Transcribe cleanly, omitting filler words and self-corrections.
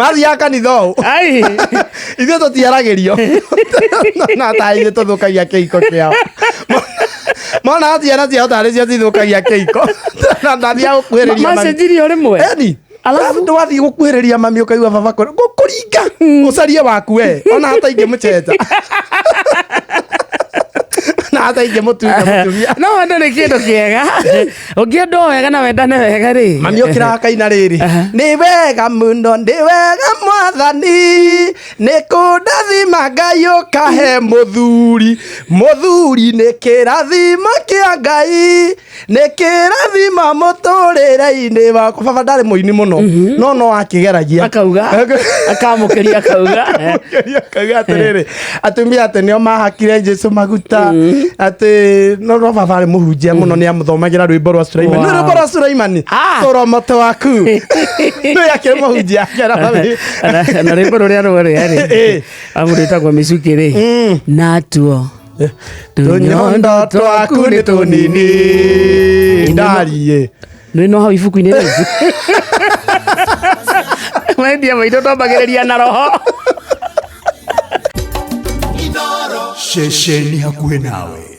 Mathiaga kanitha ũũ. Ai. Ithuĩ tũtiaragĩrio na ta ithuĩ tũthũkagia kĩhiko kĩao. Mona ciana ciao tarĩ cio cithũkagia kĩhiko na ndathiaga gũkuhĩrĩria mami. Macenjirie o rĩmwe. Eni. Alafu- Alafu ndwathiĩ gũkuhĩrĩria mami ũkaigua baba gũkũringa ũcarie waku we ona hata ingĩmũcenja na hata ingĩmũtunya mũtumia. No wendo nĩ kĩndũ kĩega. Ũngĩendwo wega na wendane wega rĩ. Mami ũkĩraga kaina rĩrĩ, nĩ wega mũno, nĩ wega mwathani, nĩ kũndathima Ngai ũkahe mũthuri, mũthuri nĩ kĩrathimo kĩa Ngai, nĩ kĩrathimo mũtũrĩre-inĩ wakwa. Baba ndarĩ mũini mũno, no no akĩgeragia. Akauga. Akamũkĩria akauga. Akĩgeria akauga atĩrĩrĩ, atumia atĩ nĩo mahakire Jesu maguta, atĩ no no baba arĩ mũhunjia mũno, nĩ amũthomagĩra rwĩmbo rwa Sulaimani. Wow. Nĩ rwĩmbo rwa Sulaimani. Ah. Tũromo twaku. Nĩ akĩrĩ mũhunjia akĩra mami. Na rwĩmbo rũrĩa rwarĩa rĩ. Ĩ. Amu rwĩtagwo mĩcukĩ rĩ. Natuo. Tũnyondo twaku nĩ tũnini ndariĩ. Nĩ no hau ibuku-inĩ rĩu. Wendia maitũ twambagĩrĩria na roho. Ceceni hakuhĩ nawe.